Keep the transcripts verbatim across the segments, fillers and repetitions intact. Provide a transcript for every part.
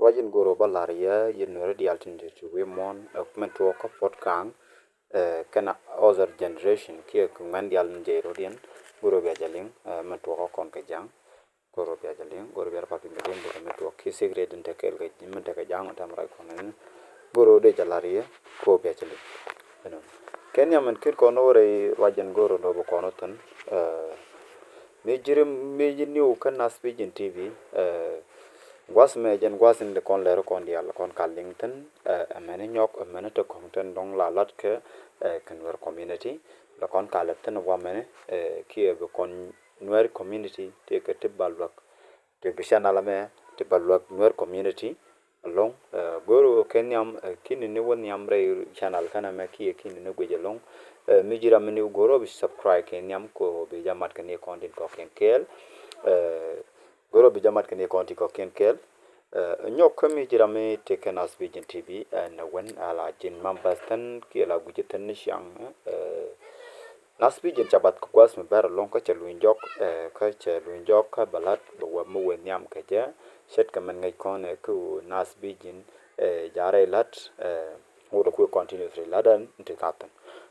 Ruac in go̱o̱r ɣöö bä la̱r yɛ yɛn Nuäri diaal tin te ti wi̱i̱ muɔ̱ɔ̱n, ɛ, min tuɔɔk kä Puɔ̱t Ka̱a̱ŋ, ɛ, kɛnɛ other generation kiɛ kɛ ŋuɛ̈n diaal in jɛy rɔ̱diɛn, go̱o̱r ɣöö bia jɛ liŋ, ɛ, min tuɔɔk kä kɔn kɛ Ja̱a̱ŋ. Go̱o̱r ɣöö bia jɛ liŋ, go̱o̱r ɣöö bia rɔ pal piny kɛ liŋ, bikɛ min tuɔɔk kiɛ secret in te kɛɛl kɛ min tekɛ Ja̱a̱ŋ ɔ tɛm ruac kɔn ɛn. Go̱o̱r ɣöö dee jɛ la̱r yɛ kɛ ɣöö bia jɛ liŋ. Ɛnɔ. Kɛ nhiam min ket kɔn wä rɛy ruac in go̱o̱r ɣöö bi kɔn wä thi̱n, ɛ, mi ji̱ ri mi ji̱ niw kä Naath Vision T V, ɛ, gua̱th mɛ jɛn gua̱th in lɛ kɔn lɛr kɔn diaal kɔn kal liŋ thi̱n, ɛ, ɛmɛni nyɔk, ɛmɛni te kɔ̱ŋ tin dɔ̱ŋ la lat kɛ, ɛ, kɛ Nuer community. Lɛ kɔn kal thi̱n gua̱th mɛni, ɛ, kiɛ bi kɔn Nuer community tëëkɛ ti ba luäk, ti bi channel ɛmɛ ti ba luäk Nuer community ɛlɔ̱ŋ. Ɛ, go̱o̱r ɣöö kɛ nhiam, ɛ, ki̱ni ni wä nhiam rɛy channel kɛnɛ mɛ kiɛ ki̱ni ni guic ɛlɔ̱ŋ. Ɛ, mi ji̱ ram mi ni go̱o̱r ɣöö bi subscribe kɛ nhiam kɛ ɣöö bi jɛ mat kɛ ni kɔn tin kɔ̱kiɛn kɛɛl. Ɛ, go̱o̱r ɣöö bi jɛ mat kɛ ni kɔn tin kɔ̱kiɛn kɛɛl. Ɛ, nyɔk kä mi ji̱ ram mi tëëkɛ Naath Vision T V, ɛ, nɛ wän a la ji̱n members thi̱n kiɛ la gui̱c thi̱n ni ciaŋ, ɛ, Naath Vision ca bath kɛ gua̱th mi bɛr ɛlɔ̱ŋ kä cɛ luny jɔk, ɛ, kä cɛ luny jɔk kä bɛ la̱t bɛ wä mi wee nhiam kɛ jɛ. Ce̱tkɛ mɛn ŋäc kɔn ɛ kä ɣöö Naath Vision, ɛ, ja̱ rɛy la̱t, ɛ, wut ɛ kui̱ continuously la̱t ɛn ti thathin.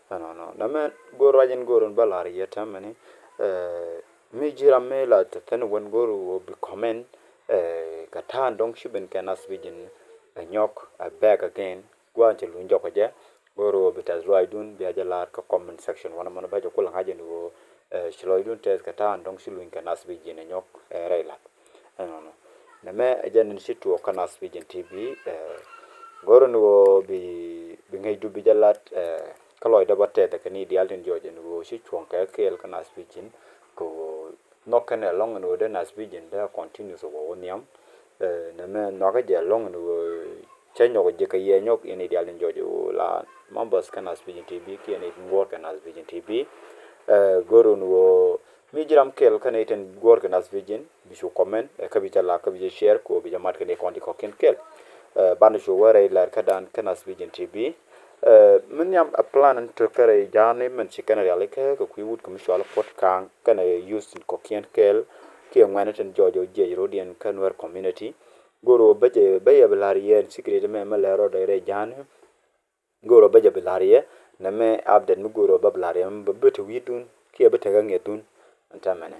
Ɛnɔnɔ. Nɛmɛ go̱o̱r ruac in go̱o̱r in bä la̱r yɛ täämɛni, ɛ, mi ji̱ ram mi la te thi̱n wän go̱o̱r ɣöö bi comment, ɛ, kɛ ta̱a̱n dɔ̱ŋ ci ben kɛ Naath Vision, ɛ, nyɔk, ɛ, back again. Gua̱a̱n cɛ luny jɔk kɛ jɛ, go̱o̱r ɣöö bi tɛth lɔaacdun bia jɛ la̱r kä comment section wanɛ mɔnɛ bä jɛ kulɛ ŋa̱c ɛn ɣöö, ɛ, ci lɔcdun tɛth kɛ ta̱a̱n dɔ̱ŋ ci luny kɛ Naath Vision ɛ nyɔk, ɛ, rɛy la̱t. Ɛnɔnɔ. Nɛmɛ ɛ jɛn in ci tuɔɔk kä Naath Vision T V, ɛ, go̱o̱r ɛn ɣöö bi, bi ŋäcdu bi jɛ lat, ɛ, kä lɔcdä bä tɛth ɛ kɛ ni diaal tin jɔɔc ɛn ɣöö ci cuɔ̱ŋ kɛ kɛɛl kä Naath Vision kɛ ɣöö nhɔk kɛn ɛlɔ̱ŋ ɛn ɣöö dee Naath Vision dee continue thok wä wä nhiam. Ɛ, nɛmɛ nhɔakä jɛ ɛlɔ̱ŋ ɛn ɣöö cä nyɔk ji̱ kɛ yɛ nyɔk yɛn i̱ diaal in jɔɔc ɣöö la members kä Naath Vision T V kiɛ yɛn i̱ guɔ̱ɔ̱r kɛ Naath Vision T V. Ɛ, go̱o̱r ɛn ɣöö mi ji̱ ram kɛl kä nɛy tin guɔ̱ɔ̱r kɛ Naath Vision bi cu comment, ɛ, kä bi cɛ la kä bi cɛ share kɛ ɣöö bi cɛ mat kɛ nɛy kɔn ti kɔ̱kiɛn kɛl. Ɛ, banɛ cu wä rɛy lɛr kädan kä Naath Vision T V. Ɛ, mi nhiam ɛ plan in te kä rɛy ja̱a̱ni min ci kɛn rialikä kɛ kui̱ wut kɛ mi cɔal Puɔ̱t Ka̱a̱ŋ kɛnɛ youth kɔ̱kiɛn kɛl kiɛ ŋuɛ̈ni tin jɔɔc ɔ jiɛc ro̱diɛn kä Nuer community. Go̱o̱r ɣöö bä jɛ, bä yɛ bi la̱r yɛ secret mɛ mi lɛr rɔɔdɛ rɛy ja̱a̱ni. Go̱o̱r ɣöö bä jɛ bi la̱r yɛ nɛmɛ update mi go̱o̱r ɣöö bä bi la̱r yɛ mi bä bi te wi̱i̱dun kiɛ bi te ɣä ŋiɛthdun. Ɛn täämɛnɛ,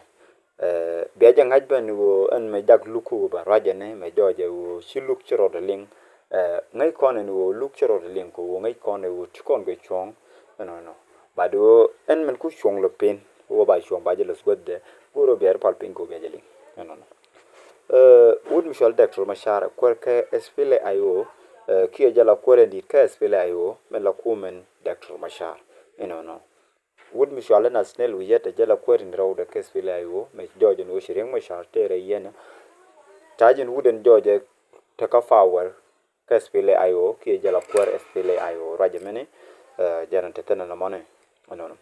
ɛ, bia jɛ ŋa̱c ben ɣöö ɛn mɛ jak luk kä ɣöö ba ruacɛ ni mɛ jɔɔcɛ ɣöö ci luk ci rɔɔdɛ liŋ. Ɛ, ŋäc kɔn ɛn ɣöö luk ci rɔɔdɛ liŋ kɛ ɣöö ŋäc kɔn ɛ ɣöö ti kɔn kɛ cuɔ̱ŋ. Ɛnɔnɔ. But ɣöö ɛn min ku cuɔ̱ŋ lɔ pen ɣöö ba cuɔ̱ŋ ba jɛ lɔ thuɔ̱thdɛ. Go̱o̱r ɣöö bia ri pal piny kɛ ɣöö bia jɛ liŋ. Ɛnɔnɔ. Ɛ, wut mi cɔal Doctor Machar kuäär kä S P L A I O, ɛ, kiɛ jɛ la kuäär in di̱i̱t kä S P L A I O mɛ la kumɛn Doctor Machar. Ɛnɔnɔ. Wut mi cɔal Nathaniel Oyet ɛ jɛ la kuäär in rɛwdɛ kä S P L A I O mɛ jɔɔc in ɣöö ci Riek Machar tëë rɛy yɛn. Ta̱a̱ ji̱n wut in jɔɔc ɛ tekä power kä S P L A I O kiɛ jɛ la kuäär S P L A I O ruacɛ mɛni, ɛ, jɛn in te thi̱n ɛn ɛmɔni. Ɛnɔnɔ.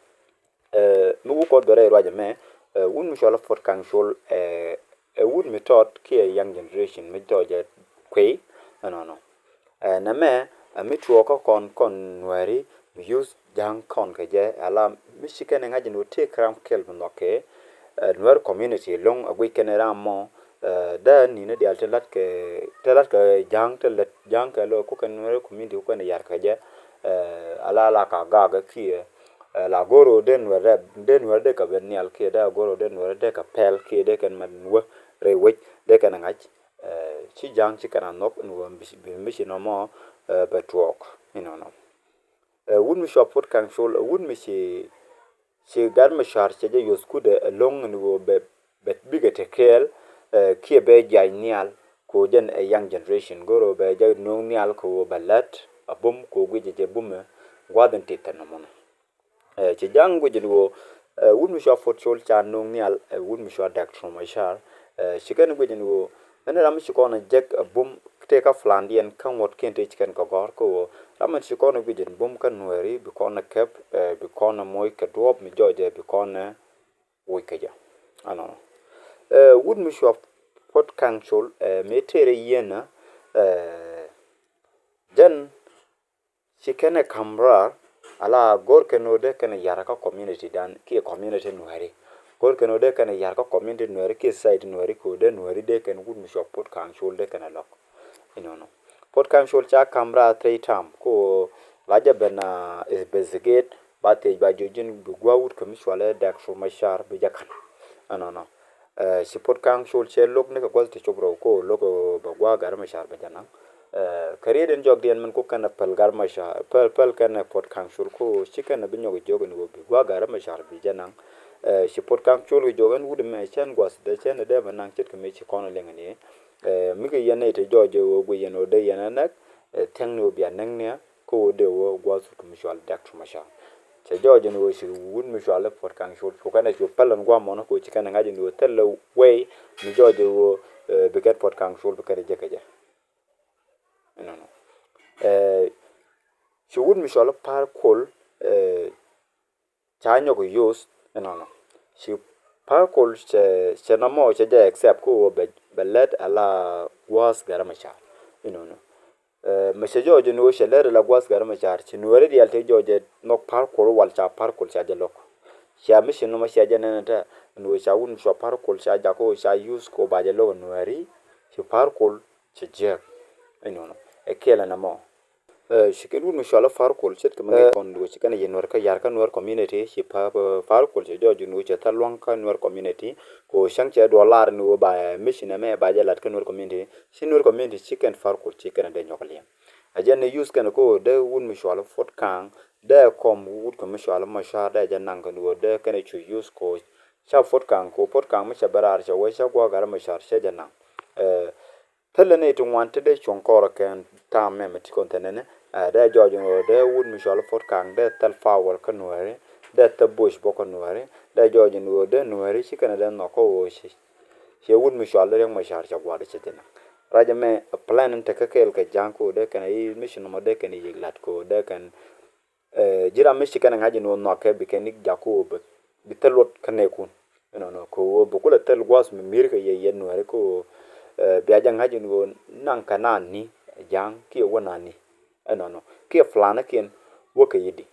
Ɛ, mi wut Kuɔth bɛ rɛy ruacɛ mɛ, ɛ, wut mi cɔal Puɔ̱t Ka̱ŋ Col, ɛ, ɛ wut mi tɔt kiɛ young generation mi tɔt jɛ kuey. Ɛnɔnɔ. Ɛ, nɛmɛ, ɛ, mi tuɔɔkä kɔn, kɔn Nuääri mi youth Ja̱a̱ŋ kɔn kɛ jɛ ala mi ci kɛn ɛ ŋa̱c ɛn ɣöö tëë kɛ ram kɛl mi nhɔk kɛ, ɛ, Nuäär community ɛlɔ̱ŋ ɛ guic kɛn ɛ ram mɔ, ɛ, dee ni̱n diaal te la̱t kɛ, te la̱t kɛ Ja̱a̱ŋ, te lät Ja̱a̱ŋ kɛ lɔ kukɛ Nuäär community kukɛ ni yar kɛ jɛ, ɛ, ala, ala ka gak kiɛ, ɛ, la go̱o̱r ɣöö dee Nuäär dee, dee Nuäär dee kɛ ben nhial kiɛ dee go̱o̱r ɣöö dee Nuäär dee kɛ pɛl kiɛ dee kɛn mɛ wä rɛy wec dee kɛn ɛ ŋa̱c, ɛ, ci Ja̱a̱ŋ ci kɛn a nhɔk ɛn ɣöö mi ci, mi ci nɔmɔ, ɛ, bɛ tuɔɔk inɔnɔ. Ɛ, wut mi cɔal Puɔ̱t Ka̱ŋ Col, ɛ, wut mi ci, ci Gat Machar cɛ jɛ youth kudɛ ɛlɔ̱ŋ ɛn ɣöö bɛ, bɛ bikɛ te kɛɛl, ɛ, kiɛ bɛ jiac nhial kɛ ɣöö jɛn ɛ young generation. Go̱o̱r ɣöö bɛ jɛ no̱o̱ŋ nhial kɛ ɣöö bɛ lät a bum kɛ ɣöö guicɛ jɛ bumɛ gua̱th in tith ɛn nɔmɔnɔ. Ɛ, ci Ja̱a̱ŋ guic ɛn ɣöö, ɛ, wut mi cɔal Puɔ̱t Col ca no̱o̱ŋ nhial, ɛ, wut mi cɔal Doctor Machar, ɛ, ci kɛn guic ɛn ɣöö ɛn ram mi ci kɔn ɛ jek a bum tëë kä plandiɛn kä ŋuɔ̱tkiɛn tëë ci kɛn kɛ gɔ̱r kɛ ɣöö ram mi ci kɔn ɛ guic ɛn bum kä Nuääri bi kɔn ɛ kɛp, ɛ, bi kɔn ɛ moc kɛ duɔ̱ɔ̱p mi jɔɔcɛ bi kɔn ɛ woc kɛ jɛ. Ɛnɔnɔ. Ɛ, wut mi cɔal Puɔ̱t Ka̱ŋ Col, ɛ, mëë tëë rɛy yɛn, ɛ, jɛn ci kɛn ɛ ka̱m raar ala go̱o̱r kɛn ɣöö dee kɛn ɛ yar kä community dan kiɛ community Nuääri. Go̱o̱r kɛn ɣöö dee kɛn ɛ yar kä community Nuääri kiɛ society Nuääri kɛ ɣöö dee Nuääri dee kɛn wut mi cɔal Puɔ̱t Ka̱ŋ Col dee kɛn ɛ lɔk. Inɔnɔ. Port Kang Chol ca ka̱m raar three term ko la jɛ ben a investigate ba thiec ba jiök ji̱n bi gua̱a̱th wut kɛ mi cualɛ Doctor Machar bi jɛ ka̱n. Inɔnɔ. Ci Port Kang Chol cɛ lo̱k ni kɛ gua̱th ti cop rɛw ko lo̱k bɛ gua̱a̱th Gat Machar bɛ jɛ naŋ. Kɛ riet in jɔkdiɛn min ko kɛn a päl Gat Machar, päl, päl kɛn a Port Kang Chol ko ci kɛn a bi nyɔk jiök in ɣöö bi gua̱a̱th Gat Machar bi jɛ naŋ. Ci Port Kang Chol kɛ jiök ɛn wut mɛ cɛn gua̱th dee cɛn dee bɛ naŋ ce̱tkɛ mi ci kɔn a liŋ ni. Mi kɛ yɛn nɛy ti jɔɔc ɛ ɣöö guic yɛn ɣöö dee yɛn a näk, thiäŋni ɣöö bia näk niɛ, kä ɣöö dee ɣöö gua̱a̱th wut mi cual Doctor Machar. Cɛ jɔɔc ɛn ɣöö ci wut mi cual i̱ Port Kang Chol cu kɛn a cu päl ɛn gua̱a̱th mɔnɔ kɛ ɣöö ci kɛn a ŋa̱c ɛn ɣöö thilɛ way mi jɔɔc ɛ ɣöö bi kɛn Port Kang Chol bi kɛn a jek kɛ jɛ. Inɔnɔ. Ci wut mi cual i̱ Par Kuol ca nyɔk use inɔnɔ. Ci Par Kuol cɛ, cɛ nɔmɔ cɛ jɛ accept kä ɣöö bɛ, bɛ lät ala gua̱a̱th Gat Machar inɔnɔ. Mɛ cɛ jɔɔc ɛn ɣöö cɛ lät ala gua̱a̱th Gat Machar ci Nuääri diaal tëë jɔɔc ɛ nhɔk Par Kuol wal ca Par Kuol ca jɛ lo̱k. Cia mi ci nɔmɔ cia jɛ nɛn ɛ tɛ ɛn ɣöö ca wut mi cua Par Kuol ca jakä ɣöö ca use kɛ ɣöö ba jɛ lo̱k ɛ Nuääri. Ci Par Kuol cɛ jiäk inɔnɔ. Ɛ kɛl ɛn ɛmɔ. Ci kɛn wut mi cual i̱ Par Kuol ce̱tkɛ mi ŋäc kɔn duɔ̱ɔ̱c ci kɛn a yɛ Nuäär kä ya̱r kä Nuäär community ci Par, Par Kuol cɛ jɔɔc ɛn ɣöö cɛ thil lua̱ŋ kä Nuäär community. Kɛ ɣöö cäŋ cɛ duɔl lar ɛn ɣöö ba mission ɛmɛ ba jɛ lat kä Nuäär community. Ci Nuäär community ci kɛn Par Kuol ci kɛn a dee nyɔk liɛŋ. A jɛn ni use kɛn kɛ ɣöö dee wut mi cual i̱ Port Kang dee kɔm wut kɛ mi cual i̱ Machar dee jɛ naŋ kɛn ɣöö dee kɛn a cu use kɛ ɣöö ca Port Kang kɛ ɣöö Port Kang mi cɛ ben raar cɛ wee ca gua̱a̱th Gat Machar cɛ jɛ naŋ. Thilɛ nɛy ti ŋuan ti dee cuɔ̱ŋ kɔrɛ kɛn ta̱a̱ mɛmɛ ti kɔn thilɛ ni. Dee jɔɔc ɛn ɣöö dee wut mi cual i̱ Port Kang dee thil power kä Nuääri, dee thil bush bä kä Nuääri. Dee jɔɔc ɛn ɣöö dee Nuääri ci kɛn dee nhɔk kä ɣöö ci, ciɛ wut mi cual i̱ Riek Machar cɛ gua̱a̱th cɛ jɛ naŋ. Racɛ mɛ plan in tekɛ kɛɛl kɛ Ja̱a̱ŋ kä ɣöö dee kɛn i̱ mission nɔmɔ dee kɛn i̱ yiëk la̱t kä ɣöö dee kɛn Ji̱ ram mi ci kɛn ɛ ŋa̱c ɛn ɣöö nhɔakɛ bi kɛn i̱ jakä ɣöö bi thil luɔt kä nɛɛkun. Ɛnɔnɔ kɛ ɣöö bi kulɛ thil gua̱a̱th mi mi̱i̱r kɛ yɛ yɛn Nuääri kä ɣöö bia jɛ ŋa̱c ɛn ɣöö naŋ kɛ naan ni Ja̱a̱ŋ kiɛ wä naan ni. Ɛnɔnɔ kiɛ plan kiɛn wä kɛ yi̱di.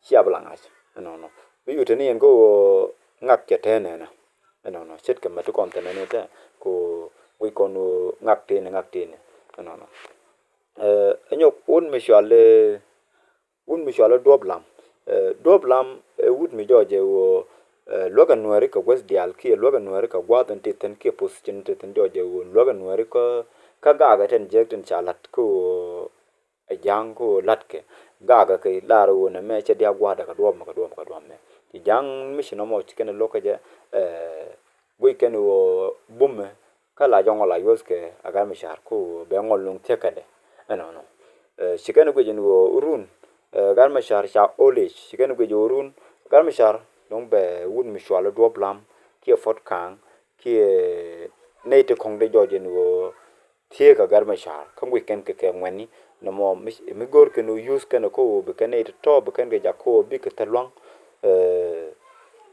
Cia bi la ŋa̱c ɛnɔnɔ bi yut teni yɛn kä ɣöö ŋak cɛ tɛn ɛnɛ. Ɛnɔnɔ ce̱tkɛ mɛ ti kɔn thin ɛnɛ tɛ kɛ ɣöö guic kɔn ɣöö ŋak teni ŋak teni. Ɛnɔnɔ ɛnyɔ wut mi cual i̱ Wut mi cual i̱ Duɔ̱p Lam. Duɔ̱p Lam ɛ wut mi jɔɔc ɛ ɣöö luäk ɛ Nuääri kɛ guäth diaal kiɛ luäk ɛ Nuääri kɛ gua̱a̱th in ti thi̱n kiɛ position in ti thi̱n jɔɔc ɛ ɣöö luäk ɛ Nuääri kä, kä gakɛ tin jiäk tin ca la̱t kä ɣöö ɛ Ja̱a̱ŋ kä ɣöö la̱tkɛ gakɛ kɛ lar ɣöö nɛmɛ cɛ dia̱k gua̱a̱dɛ kɛ duɔ̱ɔ̱p mɛ kɛ duɔ̱ɔ̱p mɛ kɛ duɔ̱ɔ̱p mɛ. Ci Ja̱a̱ŋ mi ci nɔmɔ ci kɛn ɛ lo̱k kä jɛ guic kɛn ɣöö bumɛ kä la jɔŋɔ la yuɔth kɛ a Gat Machar kä ɣöö bɛ ŋɔl nuŋ thiäkädɛ. Ɛnɔnɔ ci kɛn guic ɛn ɣöö run Gat Machar ca old age ci kɛn guic ɣöö run Gat Machar dɔ̱ŋ bɛ wut mi cual i̱ Duɔ̱p Lam kiɛ Port Kang kiɛ nɛy ti kɔ̱ŋ dee jɔɔc ɛn ɣöö thieekä Gat Machar kä guic kɛn kɛ kɛ ŋuɛ̈tni. Nɔmɔ mi, mi go̱o̱r kɛn ɣöö use kɛn kä ɣöö bi kɛn nɛy ti tɔ̱ bi kɛn kɛ jak kä ɣöö bikɛ thil lua̱ŋ.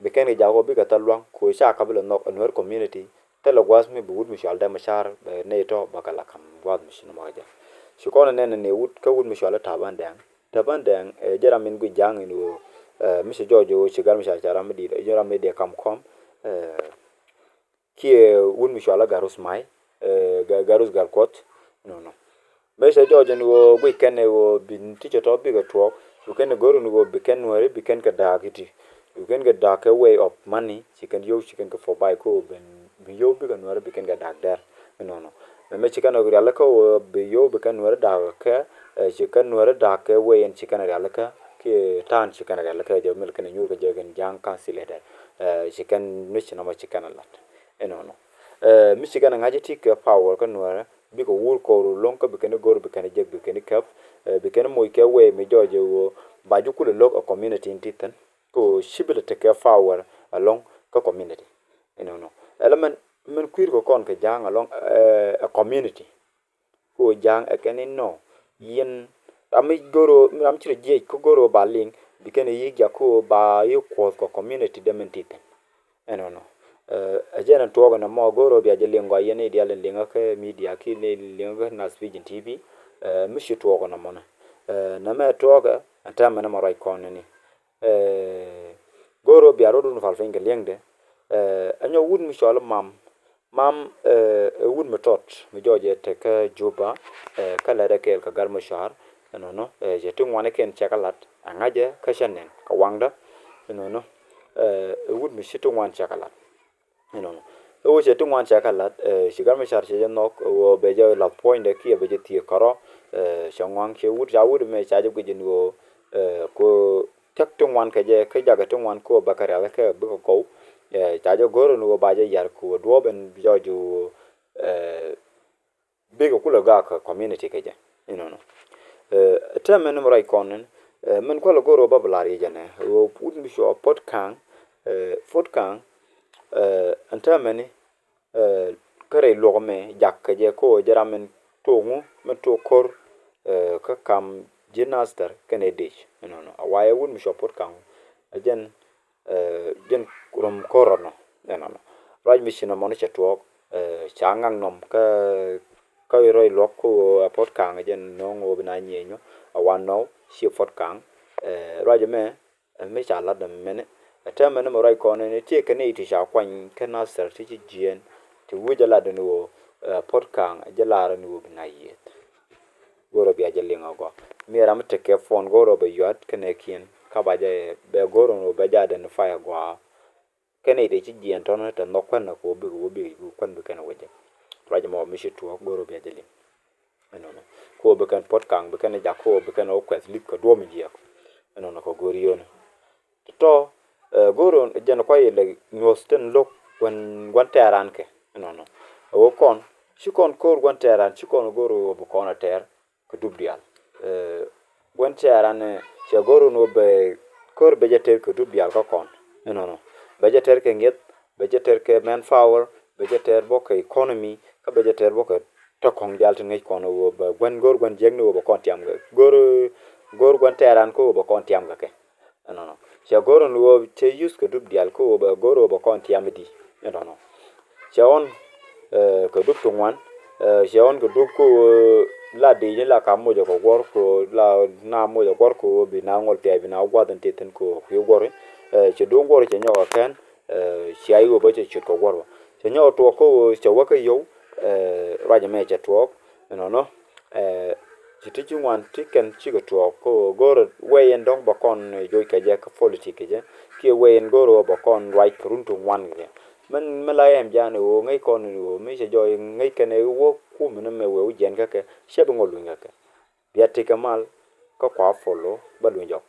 Bi kɛn kɛ jak ɣöö bikɛ thil lua̱ŋ kɛ ɣöö ca ka bi lɛ nhɔk ɛ Nuer community. Thilɛ gua̱a̱th mi bi wut mi cual dee Machar bɛ nɛy tɔ̱ bä kɛ la ka̱m gua̱a̱th mi ci nɔmɔ kɛ jɛ. Ci kɔn ɛ nɛn ɛ ni wut kä wut mi cual i̱ Taban Dɛŋ. Taban Dɛŋ ɛ jɛ ram min guic Ja̱a̱ŋ in ɣöö mi ci jɔɔc ɣöö ci Gat Machar ca ram mi di̱i̱t ɛ jɛ ram mi dee ka̱m kɔm. Kiɛ wut mi cual i̱ Garus Mai, Garus Gal Kuɔth. Nɔnɔ mëë cɛ jɔɔc ɛn ɣöö guic kɛn ɛ ɣöö bi ti cɛ tɔ̱ bikɛ tuɔɔk cu kɛn ɛ go̱r ɛn ɣöö bi kɛn Nuääri bi kɛn kɛ da̱a̱k i̱ti. Cu kɛn kɛ da̱a̱k kɛ way of money ci kɛn yio̱w ci kɛn kɛ provide kä ɣöö ben bi yio̱w bikɛ Nuääri bi kɛn kɛ da̱a̱k dɛr. Nɔnɔ mɛ mɛ ci kɛn ɛ rial kä ɣöö bi yio̱w bi kɛn Nuääri da̱a̱k kɛ ci kɛn Nuääri da̱a̱k kɛ way ɛn ci kɛn ɛ rial kä kiɛ ta̱a̱n ci kɛn ɛ rial kä jɛ mil kɛn ɛ nyuur kɛ jɛ kɛn Ja̱a̱ŋ council ɛ dɛr. Ci kɛn mi ci nɔmɔ ci kɛn ɛ lat. Ɛnɔnɔ mi ci kɛn ɛ ŋa̱c i̱ ti kɛ power kä Nuäärä bikɛ wur kɔɔr ɛ lo̱ŋ kä bi kɛn i̱ go̱r bi kɛn i̱ jek bi kɛn i̱ käp. Bi kɛn i̱ moc kɛ wee mi jɔɔc ɛ ɣöö ba ji̱ kulɛ lo̱k ɛ community in ti thi̱n. Kä ɣöö ci bi lɛ tekɛ power ɛ lo̱ŋ kä community. Ɛnɔnɔ ɛlɛ mɛn, mɛn kui̱r kɛ kɔn kɛ Ja̱a̱ŋ ɛ lo̱ŋ ɛ community. Kä ɣöö Ja̱a̱ŋ ɛ kɛn i̱ nɔ yɛn ram mi go̱r ɣöö ram ci rɔ jiɛc kä go̱r ɣöö ba liŋ bi kɛn i̱ yi̱k jak kä ɣöö ba i̱ kuɔth kɛ community dee min ti thi̱n. Ɛnɔnɔ ɛ jɛn ɛn tuɔɔk ɛn ɛmɔ go̱r ɣöö bia jɛ liŋ gɔaa yɛn i̱ diaal in liŋä kä media ki ni liŋä kä Naath Vision T V. Mi ci tuɔɔk ɛn ɛmɔnɛ nɛmɛ tuɔɔkɛ ɛn täämɛ nɛmɛ ruac kɔn ni go̱r ɣöö bia rɔ̱dun pal piny kɛ liɛŋdɛ. Ɛnyɔ wut mi cɔl i̱ mam Mam, ɛ, ɛ wut mi tɔt mi jɔɔc ɛ te kä Juba, ɛ, kä lɛt ɛ kɛɛl kɛ Gat Macar, ɛnɔnɔ, ɛ, cɛ ti ŋuan ɛ kɛn cɛ kɛ lat, ɛ ŋa̱cɛ kä cɛ nɛn kɛ waŋdä, ɛnɔnɔ, ɛ, ɛ wut mi ci ti ŋuan cɛ kɛ lat. Ɛnɔnɔ. Ɛ wä cɛ ti ŋuan cɛ kɛ lat, ɛ, ci Gat Macar cɛ jɛ nhɔk, ɛ wä bɛ jɛ lath puɔ̱nydɛ kiɛ bɛ jɛ thiek kärɔ, ɛ, cɛ ŋuan cɛ wut, ca wut mɛ ca jɛ guic ni wä, ɛ, ko tɛk ti ŋuan kɛ jɛ, kä jakɛ ti ŋuan ko bɛ kɛ rial kɛ bikɛ gɔw, ɛ, ca jɛ go̱r ni wä ba jɛ yar ko wä duɔp ɛn jɔɔc wä, ɛ, bikɛ kulɛ gak kɛ community kɛ jɛ. Inɔnɔ. Ɛ, tɛmɛ ni mi ruac kɔn ni, ɛ, min kualɛ go̱r wä ba bi lar yɛ jɛ nɛ, wä wut mi cua Puɔt Kaŋ, ɛ, Puɔt Kaŋ, ɛ, ɛn tɛmɛ ni, ɛ, kä rɛy luɔk mɛ jak kɛ jɛ ko jɛ ram min tok ŋu, min tok ko̱r, ɛ, kä kam ji̱ Nasir kɛnɛ Dec. Inɔnɔ. A wayɛ wut mi cua Puɔt Kaŋ, ɛ jɛn, ɛ, jɛn rum ko̱r rɔ nɔ. Inɔnɔ. Ruac mi ci nɔmɔ ni cɛ tuɔɔk, ɛ, ca ŋaŋ nɔm kä, kä rɛy luɔk ko ɛ Puɔt Kaŋ, ɛ jɛn nɔŋ wä bi na nyieny ɔ, a wan nɔw ci Puɔt Kaŋ, ɛ, ruac mɛ, ɛ, mi ca lat däm mɛni. Ɛ tɛmɛ ni mi ruac kɔn ni tiee kɛ ni ti ca kuany kä Nasir ti ci jiɛɛn, ti wi̱c jɛ lat ni wä, ɛ, Puɔt Kaŋ, jɛ lar ni wä bi na yieth. Go̱rɔ bia jɛ liŋ a gɔaa. Mi ram mi tekɛ phone go̱rɔ bɛ yuat kɛnɛ kiɛn. Kä ba jɛ bɛ go̱rɔ ni wä bɛ jɛ identify a gɔaa. Kɛnɛ ite ci jiɛn tɔnɔ te nhɔk kuɛn na ko bi, ko bi, ko kuɛn bi kɛn wecɛ. Ruac mɔ mi ci tuɔɔk go̱rɔ bia jɛ liŋ. Ɛnɔnɔ. Ko bi kɛn Puɔt Kaŋ, bi kɛn jak ko, bi kɛn wä kuɛth lip kɛ duɔm jiɛk. Ɛnɔnɔ kɛ go̱r yio̱n. Tɔ, ɛ, go̱r jɛn kuay ilɛ nyuɔth tin lo̱k gua̱n, gua̱n tɛɛran kɛ. Ɛnɔnɔ. Ɛ wä kɔn, ci kɔn ko̱r gua̱n tɛɛran, ci kɔn go̱r wä bi kɔn a tɛɛr kɛ dup diaal. Ɛ, gua̱n tɛɛran, ɛ, cɛ go̱r wä bɛ ko̱r bɛ jɛ tɛɛr kɛ dup diaal kä kɔn. Ɛnɔnɔ. Bɛ jɛ tɛɛr kɛ ŋi̱eth, bɛ jɛ tɛɛr kɛ manpower, bɛ jɛ tɛɛr bä kɛ economy, kä bɛ jɛ tɛɛr bä kɛ tɔ̱ kɔ̱ŋ diaal ti ŋäc kɔn wä bɛ gua̱n go̱r gua̱n jiäkni wä bɛ kɔn tiam kɛ. Go̱r, go̱r gua̱n tɛɛran kä wä bɛ kɔn tiam kɛ kɛ. Ɛnɔnɔ. Cɛ go̱r ni wä cɛ use kɛ dup diaal kä wä bɛ go̱r wä bɛ kɔn tiam di. Ɛnɔnɔ. Cɛ ɣɔn, ɛ, kɛ dup ti ŋuan, ɛ, cɛ ɣɔn kɛ dup kä wä la dec ni la ka moc kɛ guɔr kɛ wä la na moc kɛ guɔr kɛ wä bi na ŋɔl thiac bi na guath in ti thin kɛ wä kui̱ guɔr. Ɛ, cɛ duŋ guɔr cɛ nyɔk kɛ kɛn, ɛ, cia iwä bä cɛ ciöt kɛ guɔr bä. Cɛ nyɔk tuɔɔk kä wä cɛ wä kä yio̱w, ɛ, ruac ɛmɛ cɛ tuɔɔk. Ɛnɔnɔ, ɛ, ci ti ci ŋuan ti kɛn cikɛ tuɔɔk kä wä go̱rɛ wɛy ɛn dɔ̱ŋ bɛ kɔn, ɛ, joc kɛ jɛ kä politik kɛ jɛ. Kiɛ wɛy ɛn go̱rɛ wä bɛ kɔn ruac kɛ run ti ŋuan kɛ jɛ. Min, min la ɛm jan ɛ wä ŋäc kɔn ɛ wä mi cɛ jɔɔc ŋäc kɛn ɛ wä kum ni mɛ wɛ wä jiɛn kä kɛ cɛ bi ŋɔ luny kä kɛ. Bia tekɛ mal kä kua follow bä luny jɔk.